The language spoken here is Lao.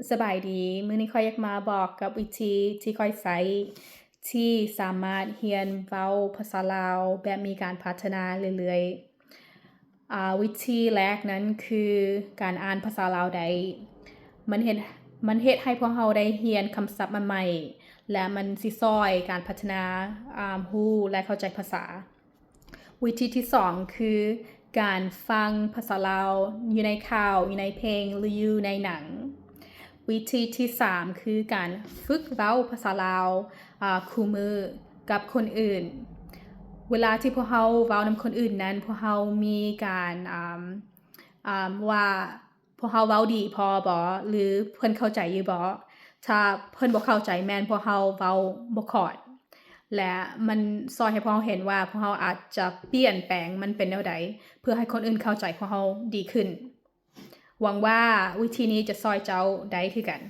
ສະບາຍດີ, ມື້ນີ້ຂ້ອຍຢາກມາບອກກັບວິທີທີ່ຂ້ອຍໃຊ້ ທີ່ສາມາດຮຽນເວົ້າພາສາລາວແບບມີການພັດທະນາເລື້ອຍໆ. ອາ, ວິທີແລກນັ້ນຄືການອ່ານພາສາລາວໄດ້. ມັນເຮັດ, ມັນເຮັດໃຫ້ພວກເຮົາໄດ້ຮຽນຄຳສັບໃໝ່ໆ ແລະ ມັນຊິຊ່ອຍການພັດທະນາ, ອາ, ຮູ້ ແລະ ເຂົ້າໃຈພາສາ. ວິທີທີສອງຄືການຟັງພາສາລາວຢູ່ໃນຂ່າວ, ຢູ່ໃນເພງ ຫຼື ຢູ່ໃນໜັງ. ວິທີທີສາມຄືການຝຶກເວົ້າພາສາລາວ, ອາ, ຄູ່ມື້ກັບຄົນອື່ນ. ເວລາທີ່ພວກເຮົາເວົ້ານຳຄົນອື່ນນັ້ນ, ພວກເຮົາມີການ, ອາ, ອາ, ວ່າ ພວກເຮົາເວົ້າດີພໍບໍ່ ຫຼື ເພິ່ນເຂົ້າໃຈຢູ່ບໍ່? ຖ້າເພິ່ນບໍ່ເຂົ້າໃຈ ແມ່ນພວກເຮົາເວົ້າບໍ່ຂອດ ແລະ ມັນຊ່ອຍໃຫ້ພວກເຮົາເຫັນວ່າພວກເຮົາອາດຈະປ່ຽນແປງມັນເປັນແນວໃດ ເພື່ອໃຫ້ຄົນອື່ນເຂົ້າໃຈພວກເຮົາດີຂຶ້ນ. ຫວັງວ່າວິທີນີ້ຈະຊ່ອຍເຈົ້າໄດ້ຄືກັນ.